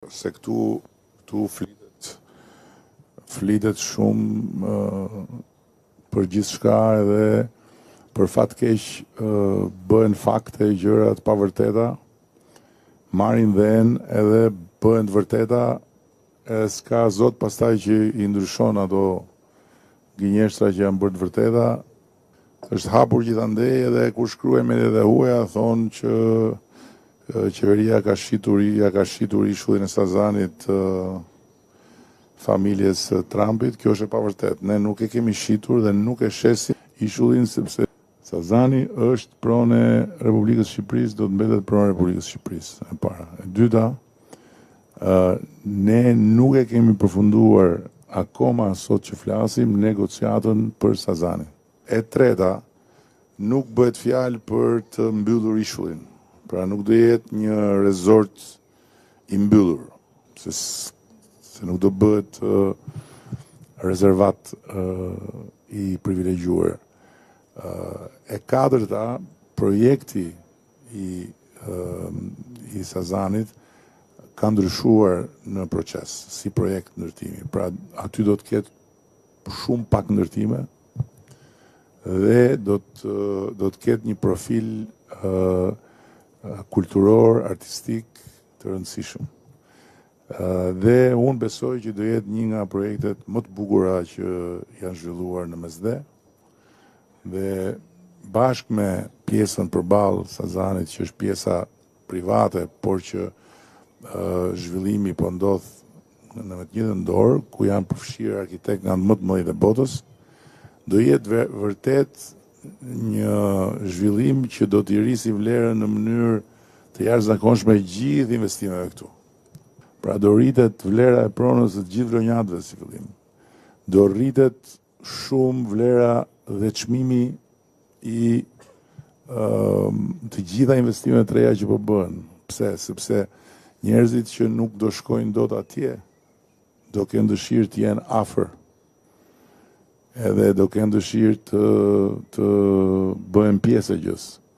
Se këtu këtu flitet flitet shumë për gjithçka edhe për fat keq bëhen fakte gjëra të pavërteta, marrin dhenë edhe bëhen të vërteta edhe s'ka zot pastaj që i ndryshon ato gënjeshtra që janë bërë të vërteta. Është hapur gjithandej edhe kur shkruajnë mediat e huaja thonë që qeveria ka shitur ja ka shitur ishullin e Sazanit familjes së Trumpit, kjo është e pavërtetë. Ne nuk e kemi shitur dhe nuk e shesim ishullin sepse Sazani është pronë e Republikës së Shqipërisë, do të mbetet pronë e Republikës së Shqipërisë, e para. E dyta, ne nuk e kemi përfunduar akoma sot që flasim negociatën për Sazanin. E treta, nuk bëhet fjalë për të mbyllur ishullin. Pra nuk do jetë një resort i mbyllur, se se nuk do bëhet rezervat i privilegjuar. E katërta, projekti i i Sazanit ka ndryshuar në proces, si projekt ndërtimi. Pra, aty do të ketë shumë pak ndërtime dhe do të do të ketë një profil kulturor, artistik të rëndësishëm. Dhe unë besoj që do jetë një nga projektet më të bukura që janë zhvilluar në Mesdhe. Dhe bashkë me pjesën përballë Sazanit, që është pjesa private, por që zhvillimi po ndodh në të njëjtën dorë, ku janë përfshirë arkitektë nga më të mëdhenjtë e botës, do jetë vërtet një zhvillim që do t'i rrisi vlerën në mënyrë të jashtëzakonshme gjithë investimeve këtu. Pra do rritet vlera e pronës së të gjithë vlonjatëve si fillim. Do rritet shumë vlera dhe çmimi i të gjitha investimeve të reja që po bëhen. Pse? Sepse njerëzit që nuk do shkojnë dot atje, do kenë dëshirë të jenë afër. Edhe do kenë dëshirë të të bëhen pjesë e gjësë.